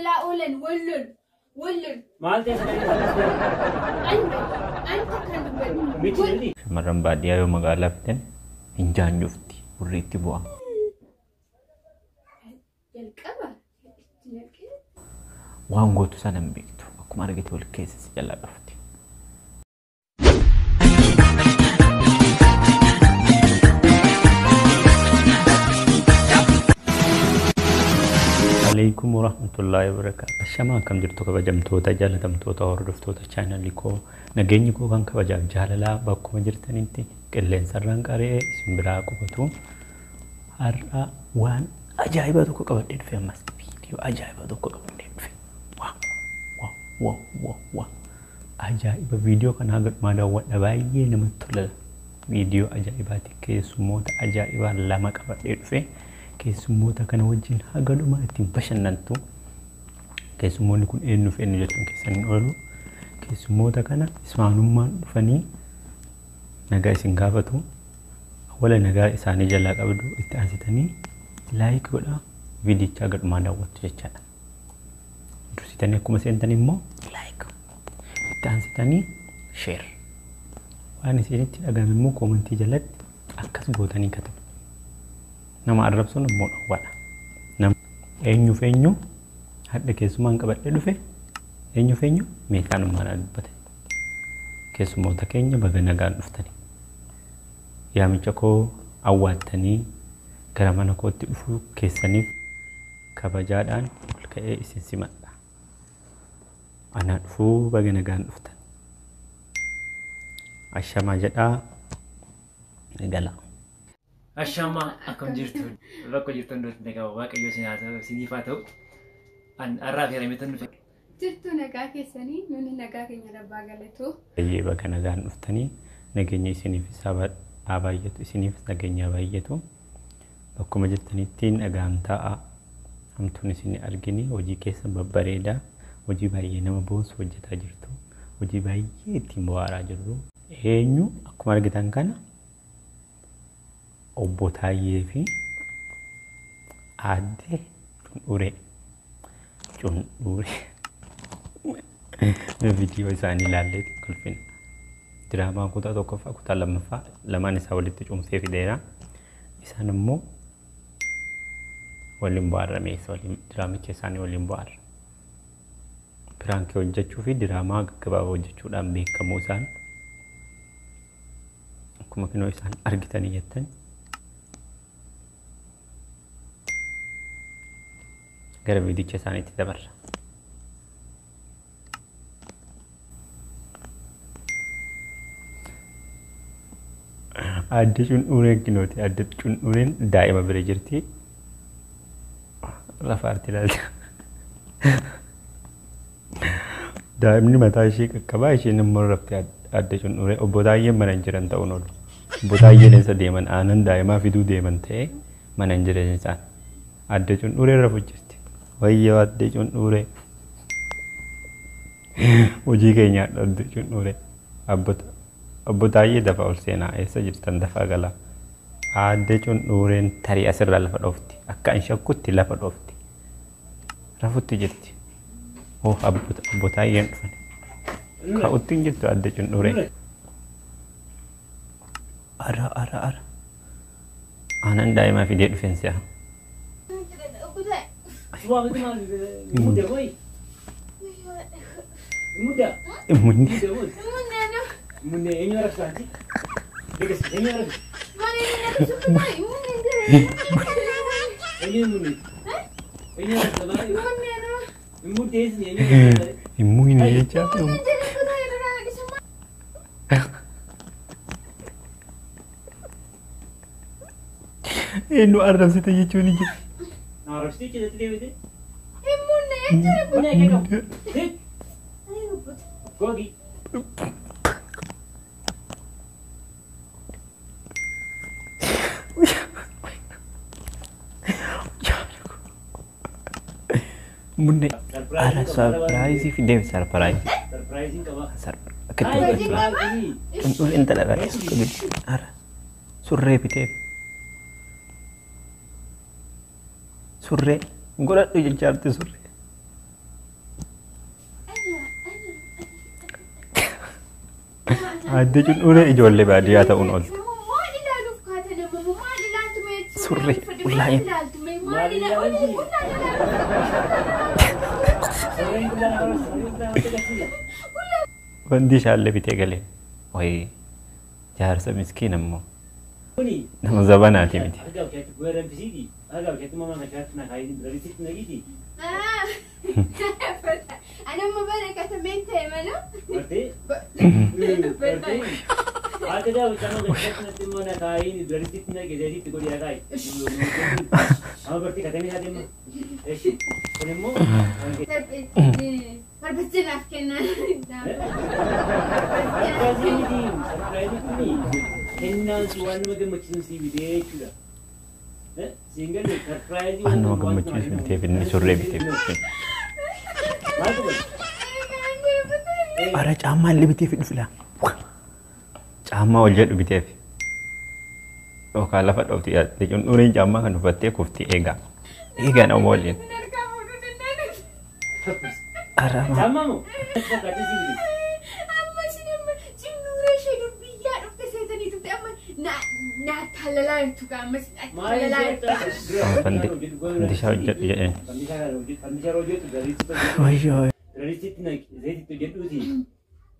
lolaa oolan wal lolu. Wal lolu. Maal ta'e sana? Anta kan dubbatu. Miti. Shamarran baadiyyaa yoo magaalaa fidan hin jaanjofti, hurrii itti bu'a. Jalqaba itti naqee. Waan gootu sana hin beektu. Akkuma argite wal keessa si jalaa dhufti. Alaikum warahmatullahi wabarakatuh. Ashamaa, akkam jirtu kabajamtoota, jaalatamtoota, hordoftoota chaanalii koo? Nageenyi koo kan kabajaaf jaalalaa bakkuma jirtanitti qilleensarraan qaree isin biraa qubatu. Har'a waan ajaa'iba tokko qabadhee dhufe, ammas viidiyoo ajaa'iba tokko qabadhee dhufe. Waa waa waa waa waa, ajaa'iba! Viidiyoo kana haga dhumaa daawwadha, baay'ee namatti tola. Viidiyoo ajaa'ibaati, keessummoota ajaa'ibaa lama qabadhee dhufe. Keessummoota kana wajjin haga dhumaa ittiin bashannantu. Keessummoonni kun eenyuuf eenyu jechuun keessan hin oolu. Keessummoota kana ismaanummaan dhufanii nagaa isin gaafatu. Wala nagaa isaanii jalaa qabdu itti aansitanii like godhaa, viidicha haga dhumaa daawwattu jechaadha. Dursitanii akkuma seentan immoo like, itti aansitanii share. Waan isinitti dhagahame immoo koomentii jalatti akkas gootanii katabu. Nama arrabsuun immoo dhowwaadha. Eenyuuf eenyu hadha keessumaan qabadhee dhufe, eenyuuf eenyu meeshaan dubbate. Keessummoota keenya, baga nagaan dhuftani. Yaamicha koo awwaattanii gara mana kootti dhufuu keessaniif kabajaadhaan ol ka'ee isin simadha. Anaa dhufuu, baga nagaan dhuftan. Ashamaa jedhaa gala. Ashamaa, akkam jirtu? Bakka jirtan hundatti nagaa Waaqayyo isin haa ta'u, isiniif haa ta'u. An har'aa fi harameetan dhufe. Jirtu, nagaa keessanii? Nuni nagaa keenya, rabbaa galatu. Baay'ee baga nagaan dhuftanii. Nageenya isiniifis haa baay'atu, isiniifis nageenya haa baay'atu. Bakkuma jirtanitti nagaan ta'a. Hamtuun isin argini. Hojii keessan babbareedaa, hojii baay'ee nama boonsu hojjetaa jirtu. Hojii baay'ee ittiin bohaaraa jirru. Eenyu? Akkuma argitan kana obbo Taayyee fi aadde Cundhuree. Cundhuree. Viidiyoo isaanii ilaallee kolfina. Diraamaa kutaa tokkoffaa, kutaa lammaffaa lamaan isaa walitti cuunfee fideera. Isaan immoo waliin bohaarrameessa, waliin diraamicha isaanii waliin bohaarra. Piraankii hojjechuu fi diraamaa gaggabaabaa hojjechuudhaan beekamoo isaan. Akkuma kinoo isaan argitanii jettan. Gara viidicha isaaniitti dabarra. Aadde Cundhureen kinooti. Aadde Cundhureen daa'ima bira jirti. Lafa arti ilaalcha. Daa'imni mataa ishee qaqqabaa, isheen immoo rafti aadde Cundhuree. Obbo Taayyeen mana hin jiran ta'uun oolu. Obbo Taayyeen eessa deeman? Aannan daa'imaa fiduu deeman ta'ee mana hin jiran isaan. Aadde Cundhureen rafu jirti. Wayyoo aadde Cundhuree. Hojii keenya, aadde Cundhuree. Obbo Taayyee, dafa ol seenaa, eessa jirtan, dafaa galaa. Aadde Cundhureen tarii asirraa lafa dhoofti. Akka hin shakkutti lafa dhoofti. Rafutti jirti. Oh, obbo Taayyeen dhufan. Ka'utti hin jirtu aadde Cundhuree. Ara ara ara. Aannan daa'imaa fidee dhufeen si'a. Waa maal mudda boy? Mudda. Munni. Mudda boy. Munne eenyu arrabsaati? Degas, eenyu arrabsa? Eenyu munne? Eenyu arrabsa maal? Mudda eesni, eenyu arrabsa? Himuu hin jechaa. Eenyu arrabsite jechuun hin jiru. Arrabsitee jedhatti deebite? Munne eegee qabu. Gogi. Munne. Ara sarpiraayizii fideef, sarpiraayizii. Sarpiraayiziin qaba. Akkatti godhatu. Cundhuree intala irraa ara surree biteef. Surree godhadhu jechaarti surree. Addee cun'uuree ijoollee baadiyyaa ta'uun oolti. Maal ilaaluuf kaatan ammoo maal ilaaltu mee? Surree, qullaa'ee. Ilaaltu mee maal ilaaltu? Surreen qullaa nama surreen qullaa namatti agarsiisa. Wanti ishaallee bitee galee. Wayii jaarsa miskiin ammoo Kuni nama zabanaati miti. Argaa bishaatti bu'ee danfisiiti. Argaa bishaatti mamaa bishaatti na kaayee biraritti nagiiti. Ani amma bara katameen ta'e mana. Bartee bartee akka daawwichaa bishaatti natti immoo na kaayee biraritti nagee zayitiitti godhee na kaayi. Amma bartee katamee isaa deema. Eshi kun immoo Barbaachisaa naaf kennaa. Sarpiraayizii miti. Sarpiraayizii kuni kennaan sun waan nama gammachiisu si bitee jechuudha. Siin galee sarpiraayizii Waan nama gammachiisu biteef inni surree biteef. Maal qaban? Ara caammaa illee biteef dhufila. Caammaa ol jedhu biteef. Yookaan lafa dhoofti yaadde cun'uureen caammaa kan uffattee kufti eegaa. Eegaa nama waliin. Harkaa fuudhuu danda'an. Ara maa. Caammaa moo? Fakkaatee si bitee. Amma isin amma cinnuuree ishee dur biyyaa dhufte seetanii turte amma naa taalalaa jirtu gaa amma isin taalalaa jirtu. Fandishaa hojjedhu jedheen. Fandishaa hojjetu gariitti Wayyoo. Gariitti zayititti hojjedhuuti.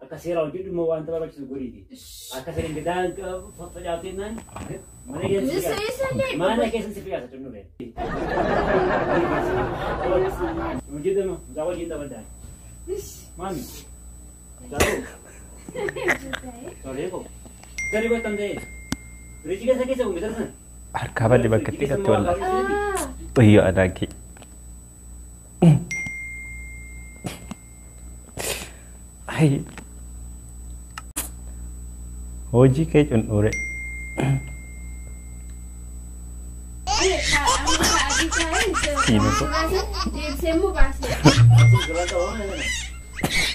Akka seeraa hojjedhu immoo wanta barbaachisu godhiiti. Akka seeraan gadaan faffacaaftee naan mana keessa si Isa mana keessa si facaasa cunnuure. Hojjetama mucaa wajjin taphadhaan. Maami. Mucaa Tolee koo. Gadi kottan ta'e. Firiijii keessa keessa uume sana. Harkaa badde bakka itti gatti wallaa. Wayyoo adaakii. Ay. Hojii kee cun'uure. Deebisee immoo baasee.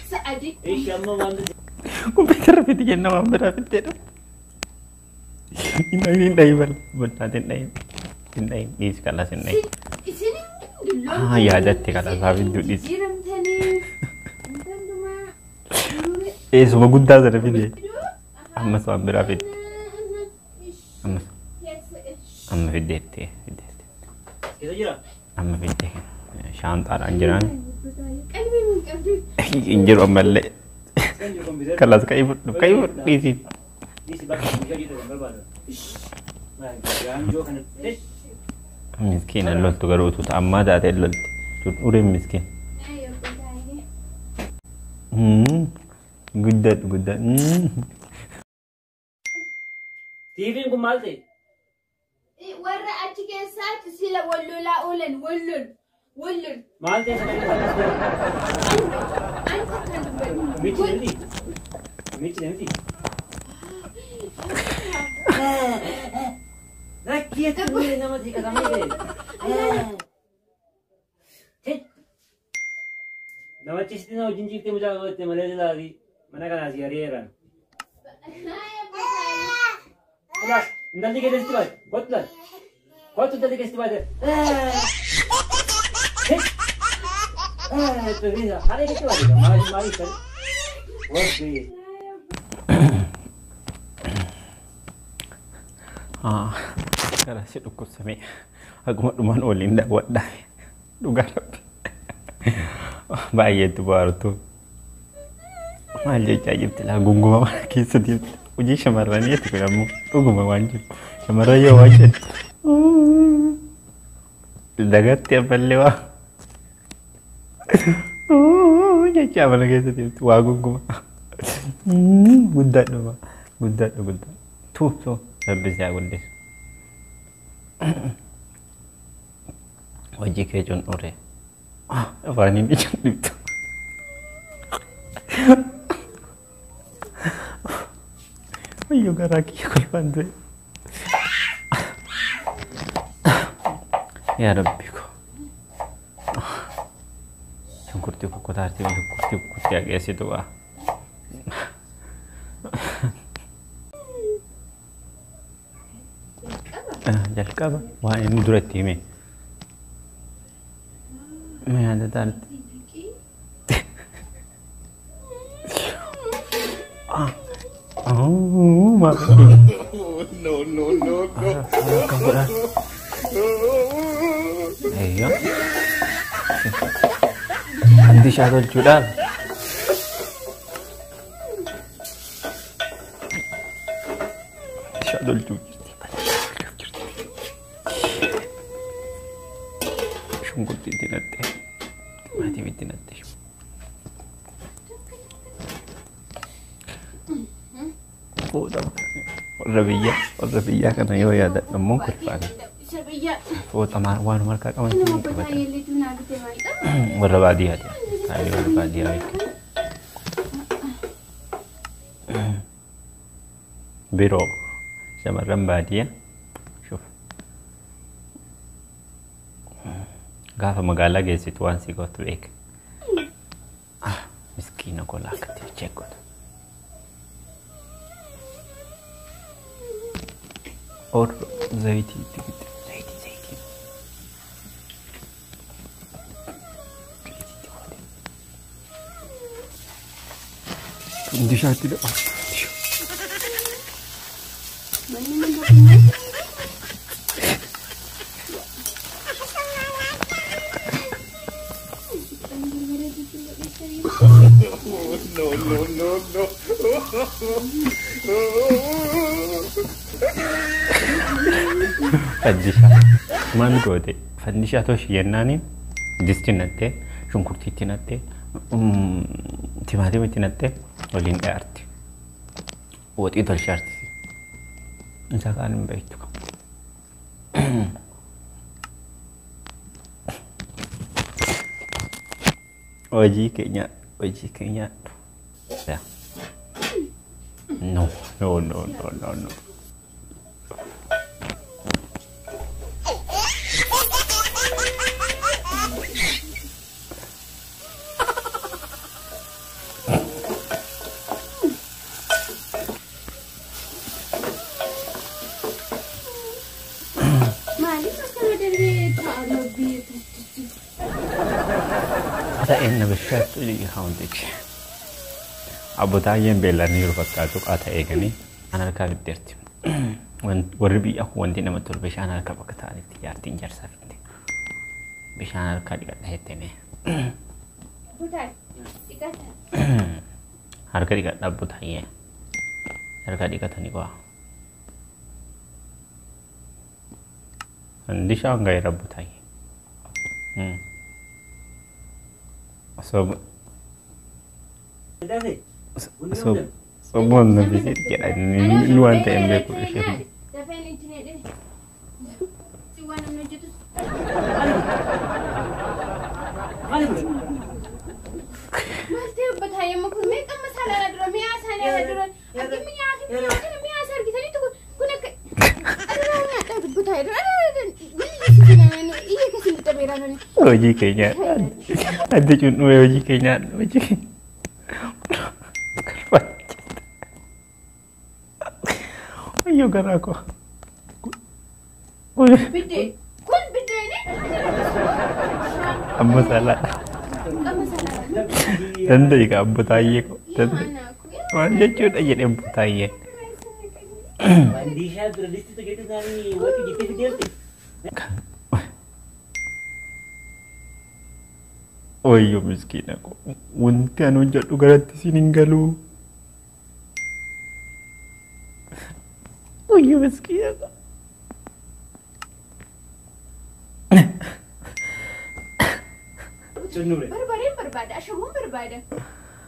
Sa'adii. Ishi amma wanta Kompiitara fiti jenna waan biraa fitteedha. Hin dhahin bala. Boddaatiin hin dhahin. Hin dhahin dhiisi kalas hin dhahin. Isin dulloomtanii. Ah, yaadatte kalas haa fidduu dhiisi. Jijjiiramtanii. Hundumaa. Eessuma guddaa sana fide. Ammas waan biraa fidde. Ammas amma fiddeetti fiddeetti. keessa jira. Amma fidde shaanxaadhaan jiraan. Qalbii hin qabdu. Hin jiru ammallee. Kan jiru kompiitara. Kalas ka'ii fudhu ka'ii fudhu dhiisi. Dhiisi bakka meeshaa hojjetu kan barbaadu. Gaanjoo kana. Miskiina loltu garuu utuu ammaa taatee lolti. Ureen miskiin. Guddadhu guddadhu. TV'n kun maal ta'e? Warra achi keessaatti sila wal lolaa oolan wal lolu wal lolu. Maal ta'e sagalee isaa? Ani kan dubbatu. Michi miti. Michi miti. Lakkii ati nama xiqqatamee ta'e. Namachisti na wajjin ciiftee mucaa qabatte malee silaatii mana kanaa si ari'eeraan. Ilaas intalli keessatti baate kottu laal kottu intalli keessatti baate. Haree keessatti baate maali maali ibsan warri. Karaa si dhukkubsamee akkuma dhumaan waliin daawwadhaa dhugaa rabbi. Baay'eetu bohaartu. Maal jechaa jirti laa gunguma mana keessa deemte. Hojii shamarraniiti kun ammoo dhuguma waan jiru. Shamarran yoo waan jedhu. Dagatti ammallee waa. Jechaa mana keessa deemte waa gunguma. Guddaadhuma guddaadhu guddaa. Tuu tuu rabbi si haa guddisu. Hojii kee cun'ure. Afaaniin ijaan dhibtu. Wayyoo garaa kiyya kolfaan du'e. Yaa Rabbi ko. Shunkurtii kukkutaartii shunkurtii kukkuttee hageessitu waa. Jalqaba waan inni duratti hime. Mee yaadataatti. Oh, maal? No, no, no, no. Akkam godhaa? Eeyyo. Fandishaa tolchuudhaaf. Fandishaa tolchuuf jirti. Fandishaa tolchuuf jirti. Shunkurtii itti naqxee. Timaatimii itti naqxee. Warra biyyaa kana yoo yaadadhu immoo kolfaadha. Isa biyya Fooxa maal waan harkaa qaban nama hin obbo qabatan. Taayyeelleetu naa bite maalidha? Warra baadiyyaati. Taayee warra baadiyyaa beeku. Biroo shamarran baadiyyaa. Shuf. Gaafa magaalaa geessitu waan si gootu beeka. Ah, miskiina gola akkatti cheekkotu. Orro zayitii itti bitte. Zayitii zayitii. Zayitii itti goote. Fandishaatti dha'a. Manni mana kunneen. No, no, no, no. Fandishaa. Maal goote? Fandishaa toshi jennaaniin disti nattee, shunkurtii itti nattee, timaatima itti nattee waliin dhayaarti. Waxii tolchaarti. Isa kaan hin beektu. Hojii keenya, hojii keenya. No, no, no, no, no, no. Maaliif akkana darbee taa'an biyya tokkichi? Ta'een na bishaatti hawantichi. Abbo Taayyeen beelanii fakkaatu qaata eeganii bishaan harkaa fiddeerti. Warri biyya kun wanti namatti tolu bishaan harkaa bakka ta'anitti jaartiin jaarsaa fidde. Bishaan harkaa dhiqadha jettee Butaa dhiqata. Harka dhiqadha Abbo Taayyee. Harka dhiqatanii qo'a. Fandishaan ga'eera Abbo Taayyee. Osoo Dafe. osoo soboon na bisiit jedha inni waan ta'e hin beeku ishee. Dafeen itti needhe. Si waan namni hojjetus. Maali kun? Maal ta'e obbo Taayyee amma kun meeqa masaalaa dura mi'aa isaanii dura argi mi'aa fi mi'aa kana mi'aa isaa argitaniitu kun akka aduu nyaadha obbo Taayyee dura iyya akkasiin xixameera nani. Hojii keenya adda cuun'ume hojii keenya hojii keenya. Wayyoo garaa koo. Biddeen kun biddeeni. Amma salaadha. Amma salaa. Danda'i ka Abbo Taayyee koo. Danda'i. Maal jechuudha jedhe Abbo Taayyee. Fandishaa bira disti tokko isaanii waxii jettee fiddeerti. Wayyoo miskiina koo. Wanti ani hojjedhu garatti siin hin galuu. Wayyoo miskiina koo. Cunnure. Barbareen barbaada, ashaboon barbaada.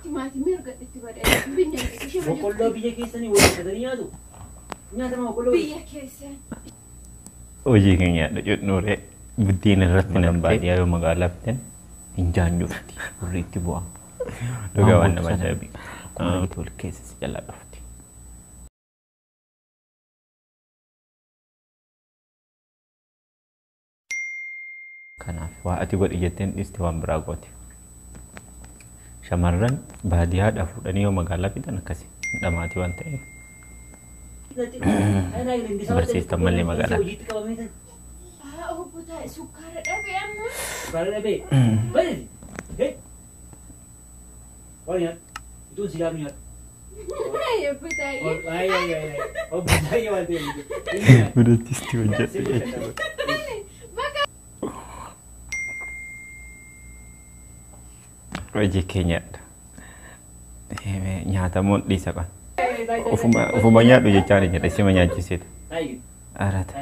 Timaatimii argadhetti godhe. Binneen ishee Boqqolloo biyya keessanii waliin uffatanii nyaatu. Nyaatama boqqolloo. Biyya keessa. Hojii keenya cunnuree buddeena irratti nan baadiyyaa yoo magaalaa fidan hin jaanjofti. Hurri itti bu'a. Dhugaa waan nama ajaa'ibu. Akkuma argitu wal keessa si jalaa dhufti. Kanaaf waa ati godhi jetteen dhiiste waan biraa gooti. Shamarran baadiyyaadhaa fuudhanii yoo magaalaa fidan akkasi dhamaatii waan ta'eef. Barsiistan malee magaalaa. Hojiitti qabamee tan. Haa obbo Taa'e sukkaara dhabe amma. Sukkaara dhabee. Bari. Hee. Waan nyaatu. Ituun si jaalu nyaatu. Ay, ay, ay, ay. Obbo Taayee waan ta'eef. Birattisti hojjedhu jechuudha. Hojii keenyadha. Nyaatamuun dhiisa qaba. Ofuma nyaadhu jechaan jedhe sima nyaachiseeta. Taayee. Arata.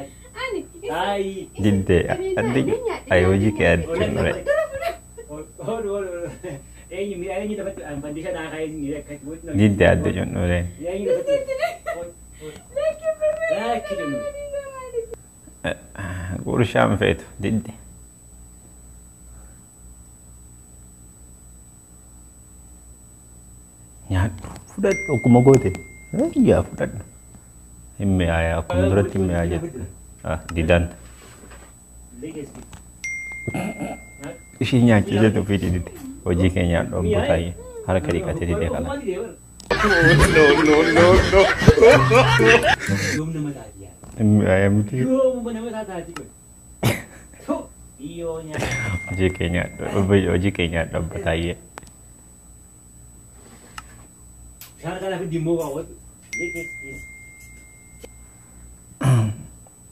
Taayee. Diddee addi ayi hojii kee addi ture. Ol, ol, ol. Eenyu miidhaan eenyu lafatti fandisha naa kaayee ni akkatti walitti nama. Diddee addi jennuure. Eenyu lafatti. Ol, ol. Laakki jennu. Gurshaan feetu didde. Nyaadhu fudhadhu akkuma goote. Yaa fudhadhu. Hin mi'aayaa akkuma duratti hin mi'aa jette. Didaan. Ishii nyaachisee ofii didde. Hojii kee nyaadhu obbo Taayee. Harka dhiqatee didee kana. No, no, no, no. Yoom nama taati yaa. Hin mi'aayaa miti. Yoomuma nama taati kun. Biyyoo nyaata. Hojii kee nyaadhu. Hojii kee nyaadhu obbo Taayee. Bishaan kana fi dimmoo kaawwatu. Liqeessi.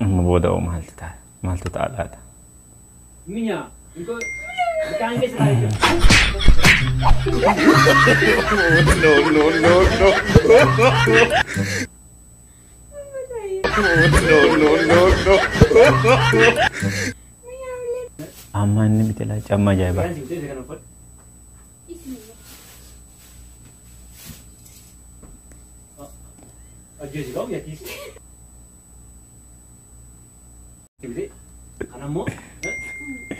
Amma booda oo maaltu ta'a? Maaltu ta'a laata? Minya. Bishaan keessa taa'ee jira. No, no, no, no. No, no, no, no. Amma inni biqilaa camma ajaa'ibaa. Bishaan si bitee kana uffadhu. Ajjeesi qabu yakkiisi. Bitee kana immoo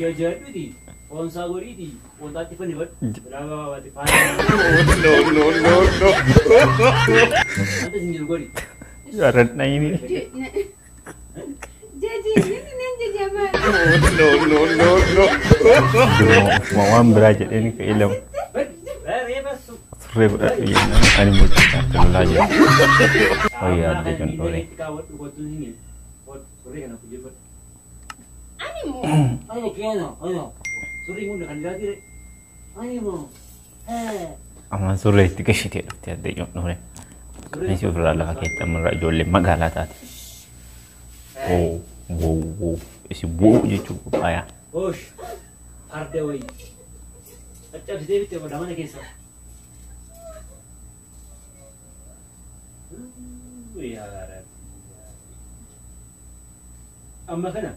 jajjaadhuuti foonsaa godhiiti wantaatti fannifadhu. Biraa babaati faaya. No, no, no, no. Wanta isin jiru godhi. Yaradhayini. No, no, no, no. Duruma waan biraa jedheen ka'ee lama surree godhadhu jennaan ani mucaa lolaa jedhe. Wayyaa adda jennuure. Amma surree itti gashitee dhufte adda jennuure. Qamisii ofirraa lafa keetti ammarraa ijoollee magaalaa taate. Woo woo woo isi woo jechuun qophaayaa. Osh, farda wayii. Caccabsitee bitte godha mana keessa. Yaa Rabbi. Amma kana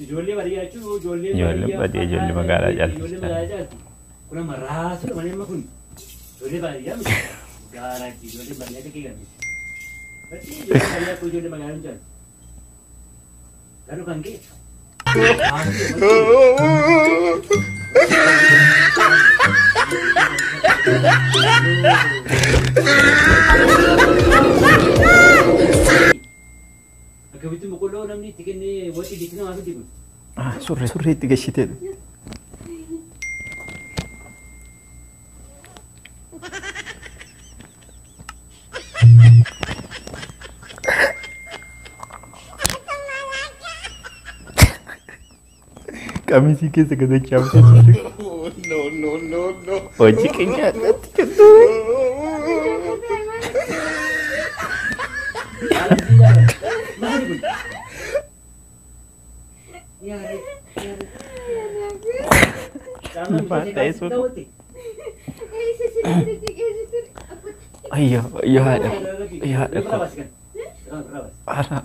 ijoollee baadiyyaa jechuun ijoollee Ijoollee baadiyyaa ijoollee magaalaa caalti. Ijoollee magaalaa caalti. Kun amma raasudha malee amma kun ijoollee baadiyyaa miti. Gaaraatti ijoollee baadiyyaa ta'e gammiti. Ijoollee baadiyyaa kun ijoollee magaalaa hin caalti. Garuu kan kee raasudha malee. Akkamitti boqqolloo namni itti kennee waxii itti namaa fidi kun. Surree surree itti gashitee dhufte. Qamisii keessa gadachaa surree. No, no, no, no. Hojii keenya irratti kennu. Maali kun? Yaare yaare. Lafaan ta'e sun. Ayyo ayyo haadha ayyo haadha koo. Haadha.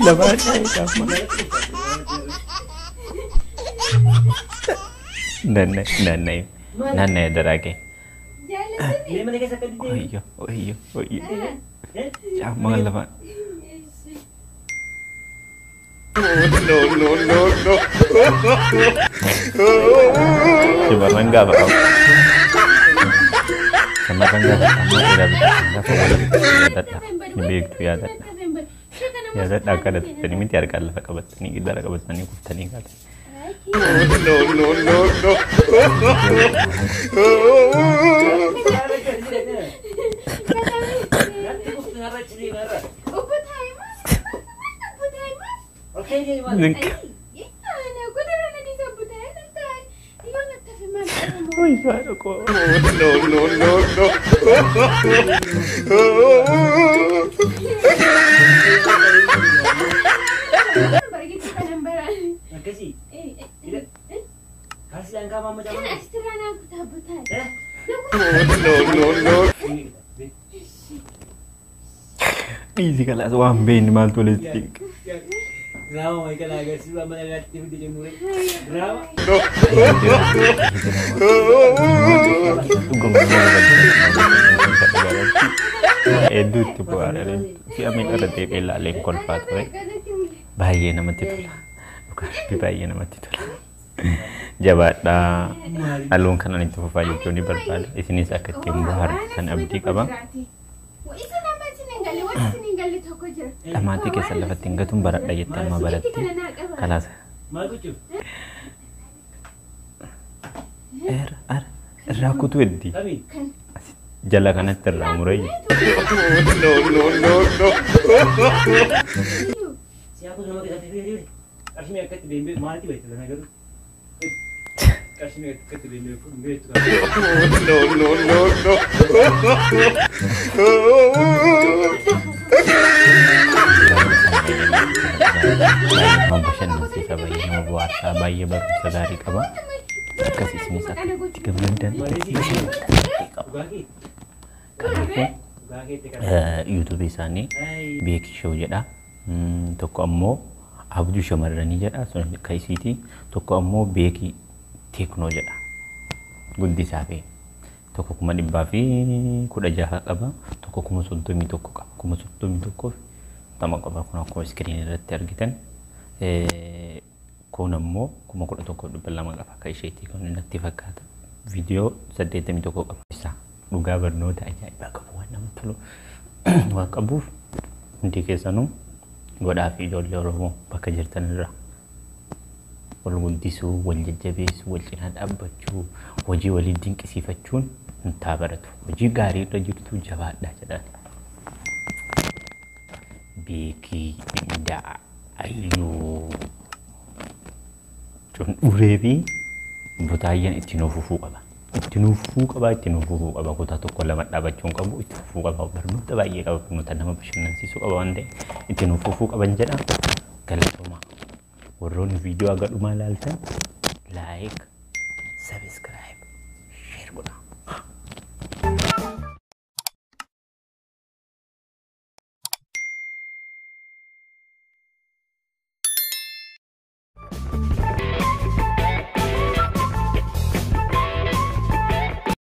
Lafaan ta'e qaama. Naanna'e naanna'e naanna'e daraagee. Ayyo ayyo ayyo. Caammaa lafaan. No, no, no, no. Shamarran gaafa qabu. Shamarran gaafa qabu dhiiraa lafa walitti yaadadha. Ni beektu yaadadha. Yaadadha akka dhattanii miti harkaan lafa qabattanii gidaara qabattanii kuftanii kaatan. No, no, no, no. Natti kuftu narra cilee narra. Obbo Taayee maal? Obbo Taayee maal? Ol ka'ii deemi maal? Ninka. Uy, haadha koo. No, no, no, no. Akkasii. Kaalsiidhaan kaa'ama amma caama. Eh? No, no, no. Dhiisi kalaas waan beekni maaltu walitti. Diraama wayii kana agarsiisu amma dhagaatti fide jennu. Diraama. Hedduu itti bu'aara. Si'a meeqa irra deebi'ee ilaaleen kolfaa ture. Baay'ee namatti tola. Dhugaa Rabbi baay'ee namatti tola. Jabaadhaa. Halluun kanaan itti fufaa jechuun ni barbaada. Isinis akka ittiin bohaartan abdii qaba. Dhamaatii keessan lafatti hin gatuun baradha jettee amma baratti. Kalaas. Maal gochuuf? Irraa kutuu heddii. Kamiin? Jala kanatti irraa muree. No, no, no, no. Siyaa kun nama keessatti fide fide. Qarshii meeqa akkatti beeknu maalitti beektu kana garuu? Qarshii meeqa akkatti beeknu beektu kana. No, no, no, no. Baay'ee nama bashannansiisa, baay'ee nama bohaarsaa, baay'ee barumsa gaarii qaba. Akkas isinis akka itti gammaddan itti bashannantan qaba. Dhugaa kee? Kanaafuu Dhugaa keetti kana. yuutuubii isaanii Ayii. Beekii Show jedha. Tokko ammoo Abduu Shamarranii jedha. Sun kan isiiti. Tokko ammoo Beekii Teeknoo jedha. Guddisaa fi tokko 116,000 qaba. Tokko 31,000 qaba. 31,000 qaba. Kun akkuma iskiriinii irratti argitan. Kun ammoo 11,200 qaba. Akka isheetii kun natti fakkaata. Viidiyoo 81 qaba. Isaa dhugaa barnoota ajaa'ibaa qabu waan namatti tolu waan qabuuf hundi keessanuu godhaa fi ijoollee Oromoo bakka jirtan irraa wal guddisuu, wal jajjabeessuu, wal cinaa dhaabbachuu, hojii walii dinqisiifachuun hin baratu. Hojii gaarii irra jirtu jabaadhaa jedhaan. Beekii Indaa Ayyuu Cundhuree fi Butaayyaan itti nuuf fufuu qaba. Itti nuuf fufuu qaba, itti nuuf fufuu qaba. Kutaa tokko lama dhaabachuu hin qabu, itti fufuu qaba. Barnoota baay'ee qaba, barnoota nama bashannansiisuu qaba waan ta'eef itti nuuf fufuu qaban jedha. Galatoomaa. Warroonni viidiyoo haga dhumaa ilaaltan like, subscribe, share godhaa.